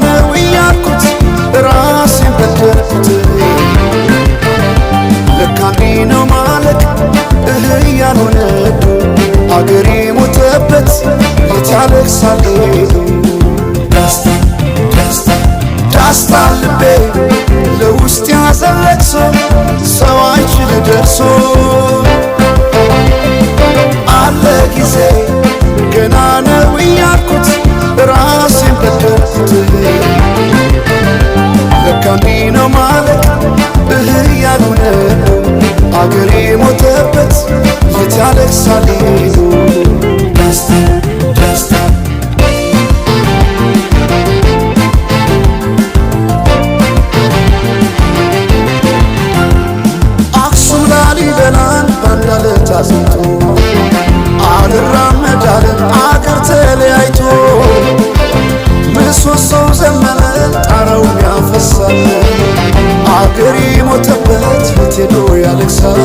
ነው እያልኩት ራሴን በደልኩት። ለካ እንዲህ ነው ማለቅ እህ እያልሆነ አገሬ ሞተበት የት ያለቅሳል ሄዱ። ዳስታ ዳስታ ዳስታ ልቤ ለውስጥ ያዘን ለቅሶ ሰው አይችል ደርሶ። አለ ጊዜ ገና ነው እያልኩት ራሴን በደልኩት። ለካ እንዲህ ነው ማለቅ እህ እያሉ ነው አገሬ ሞተበት የት ያለቅሳል ሄዱ። ዳስታ ዳስታ አክሱም ላሊበላን ባንድ አለት አጽንቶ አልራመድ አለ አገር ተለያይቶ። ምሰሶው ዘመነ ጣራውን ያፈሳል አገሬ ሞተበት የት ሄዶ ያለቅሳል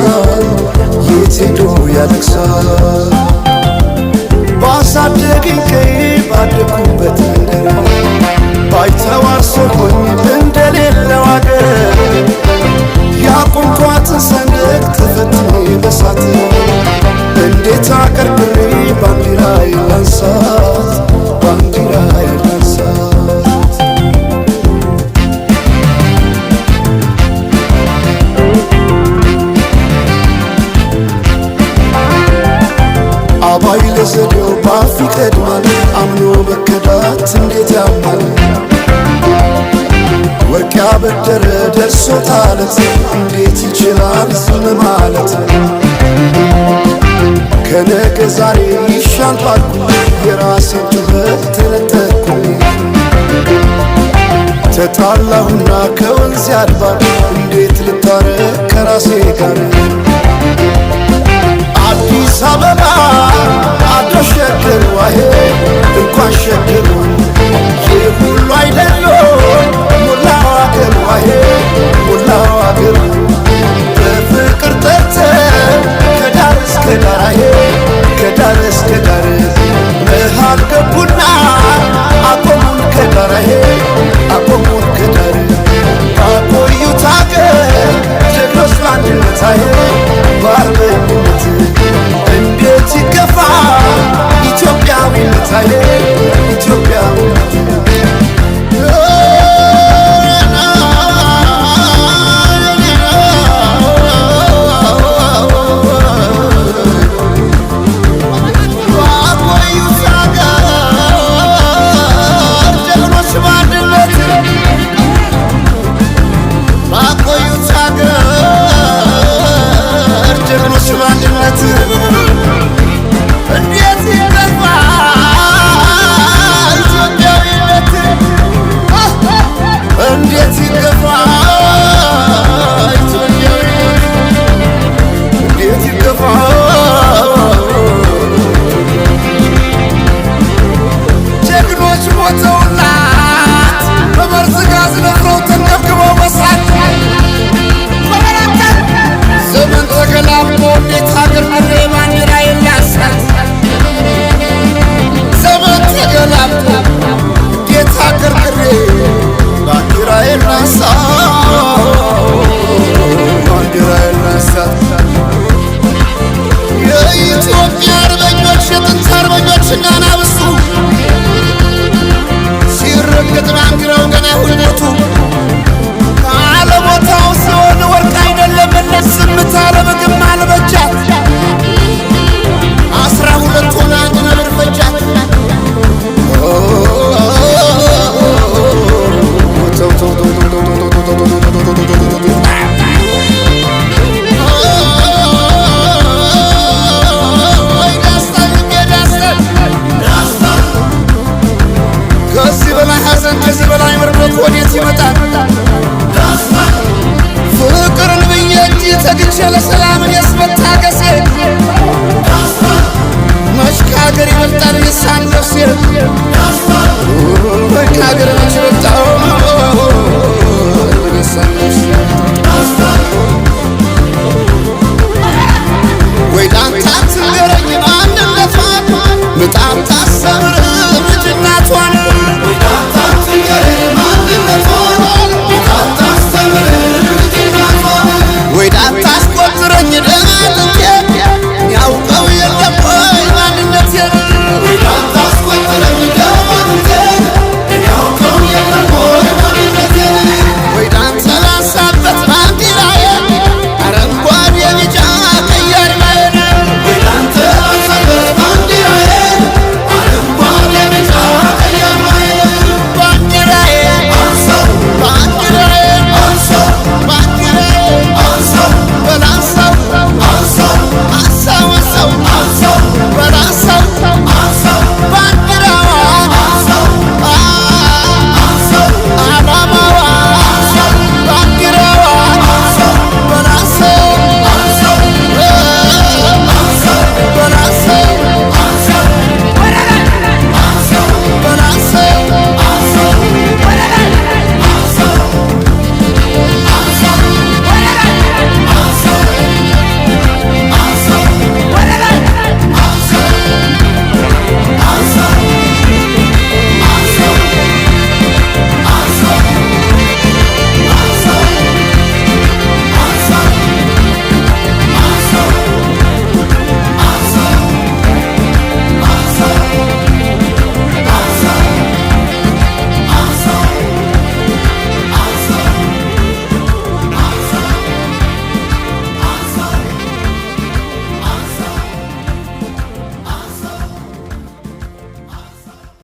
የት ሄዶ ያለቅሳል። ባሳደገኝ ቀዬ ባደኩበት መንደር ባይተዋር ሰው ሆኜ እንደሌለው አገር ያቆምኳትን ሰንደቅ ተፈትኜ በሳት እንዴት አቀርቅሬ ባንዲራዬን ላንሳት ባንዲራዬን ላንሳት። አባይ ለዘዴው ባፍ ይቀድማል አምኖ መከዳት እንዴት ያማል። ወርቅ ያበደረ ደርሶታለት እንዴት ይችላል ዝም ማለት። ከነገ ዛሬ ይሻል ባልኩኝ የራሴን ጩኸት ተነጠቅኩኝ። ተጣላሁና ከወንዝ አድባር እንዴት ልታረቅ ከራሴ ጋር። አዲስ አበባ አዶ ሸገር ዋሄ እንኳን ሸገር